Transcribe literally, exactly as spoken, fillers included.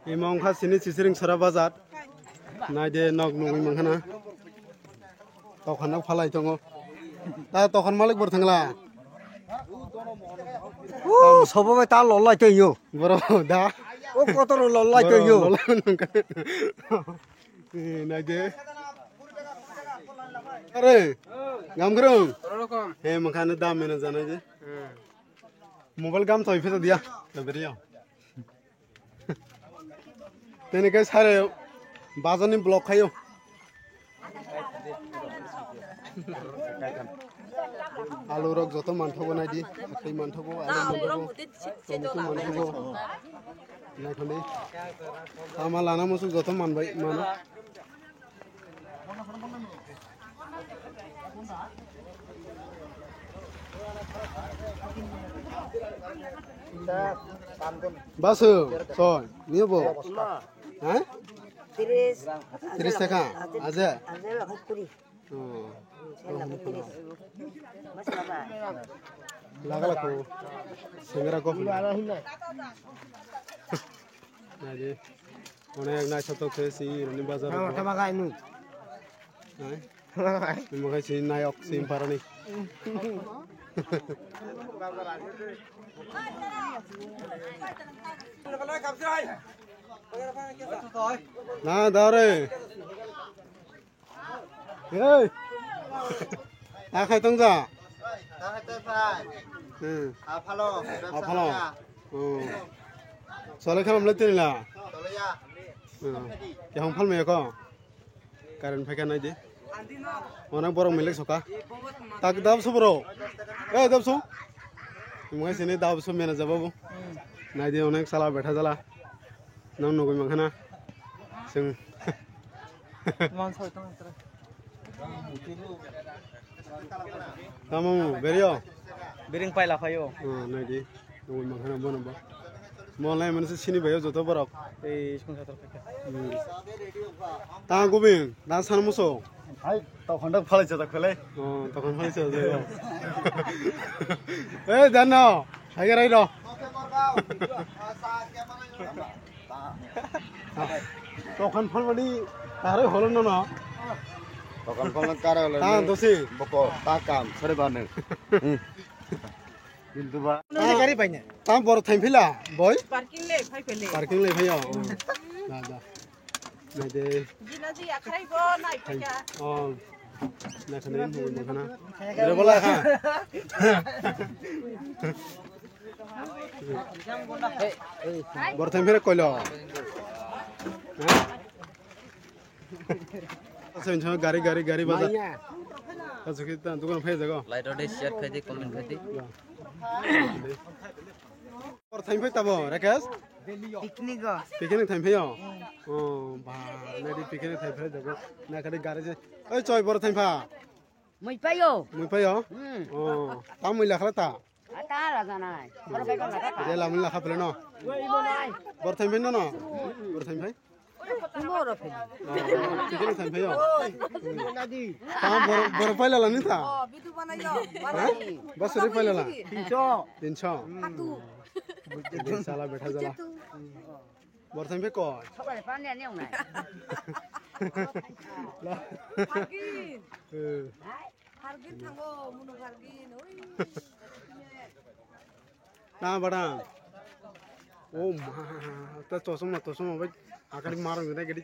Imo wngkha sini Sisiring Sora bazar. Naide nok nugwi mankhana. Tokhan nok phalai tongo. Ta tokhan malik bor thangla. O sobo bai ta lolai tongyo. Boro da. O kotor lolai tongyo. Lolai nangkha. Eh, naide. Are. Gamgrung. He mankhana dam mena jana je. Mobile gam toi pheta dia. Taberiya. Tini khe sare bazar ni block khayo. Alu rok joto manthogo naidi, tei manthogo, alu manthogo, tomato manthogo. Naithani. Tama lana muchung joto manbai mano. Basu, soi, niyo bo? Ha? Tiris. Tiris taka, aja. Aja, kuri. Oh. Lagala ko, sengera ko. Naidi. Onek naithotok khe si rani bazar o. Tama kai nu. Hai. Tama kai. Tama kai si nayok si parani. Na dare. Hey. Ta khai tong ja. Ta khai tong phai. Hmm. A phalo. A phalo. Oh. Sole khalam le tini la. Sole ya. Hmm. Ke hong phal me ko. Current phai ka nai di. Onek borok milik soka. Tak dab su bro. Eh dab su. Mui sini dab su mena jaba bu. Nai di onek sala betha jala. Nang nugui mankhana. Sing. Tamo mu, berio. Biring paila phaio. Oh, nai di. Nugui mankhana bono bo. Mo lai manse sini bayo joto borok. Ei, sung sator kaka. Hmm. Ta gubin, ta san muso. Hai, to khondak phalai jata khole. Oh, to khon phalai jata. Eh, dan no. Hai rai ro. Tokan phalmani tare holo no no. Tokan phalmani tare holo. Ta dosi. Boko ta kam sore banu. Bintu ba. Nang gari paine. Ta bor thaim phila boy. Parking le phai phele. Parking le phayo. Da da. Nai de. Jina ji akhrai bo nai phika. Oh. Nai khana ni nai khana. Dere bola kha. Borthaim phere koilo. Asa insha gari gari gari baja. Kasu kita dukan phai jago. Like rode, share khai di, comment khai di. Borthaim phai tabo Rakesh. Picnic o. Picnic thaim phai o. Oh ba, nadi picnic thaim phai jago. Na kadi gari je. Oi choi borthaim pha. Mui payo. Mui payo? Hmm. Oh, ta mui lakhala ta. Ata la janai. Oro bai kala ta. Je la mui lakha pele no. Bor thaim no no. Bor thaim phai. Bor phai. Tikini thaim phai yo. Ta bor bor paila la ni ta. Oh, bidu banayo. Ha? Bas ri paila la. Tinso. Tinso. Hatu. Sala betha jala. Bor thaim phai koi. Sabai pan ya nyong nai. Hargin. Eh. Hargin thango, muno hargin. Oi. Na badang. Oh ma, ta chosma, chosma bai akari marang gede gede.